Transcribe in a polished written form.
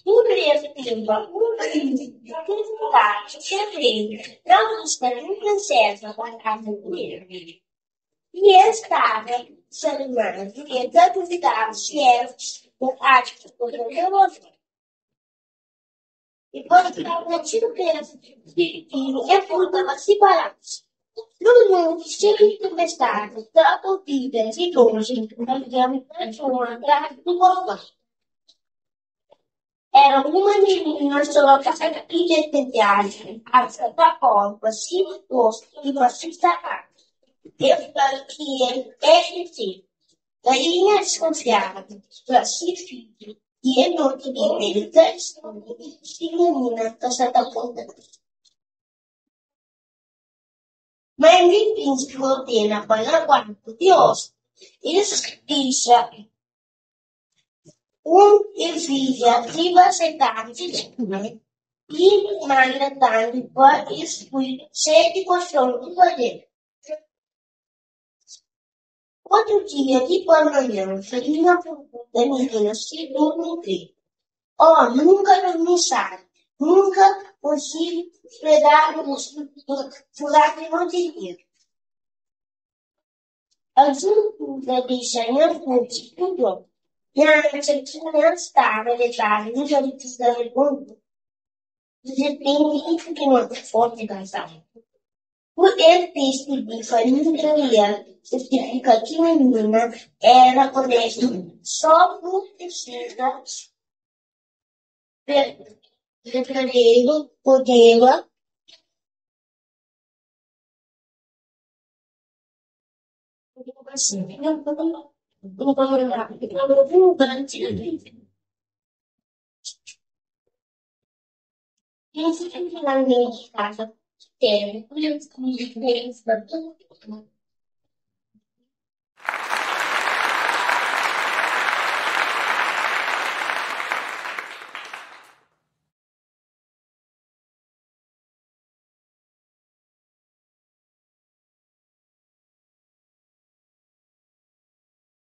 Pudera tenba un fidju ki fikaba sen rei na buska di un prinseza pa kaza ku el. I el staba disanimadu, el ta duvidaba si éra verdadi ki kuza resolve. Dipôs di staba txeu ténpu divididu, el volta pa si palásiu. Nun noti xeiu di tenpestadi, ta obidu di lonji algen ta txoma tras di porton. Éra uma minina solapadu i dizbentiadu, alsa pa korba si rostu i pa si sapatu. El fla-l ki el é di-sel. Rainha diskunfiadu fla si fidju ki é noti li el ta diskubri si minina ka sa ta konta verdadi. Mãi di prínsipi ordena pa na kuartu di óspidi es dixa un ervidja riba setadu di txon i manda tanbi pa es pui seti koxon riba del. Otu dia di palmanhan, rainha purgunta minina si durmi dretu. Oh, nunka durmi sabi, nunka konsigi prega duranti noti interu. Algun kuza dixa nha kurpu ku dor. Nha atxa ki nha staba detadu riba di kuza redondu. Di repenti, N kontinua forti kansadu. Ku el pirsibi família rial sertifika ki minina era onestu, so bu pirsiza verdaderu podeba.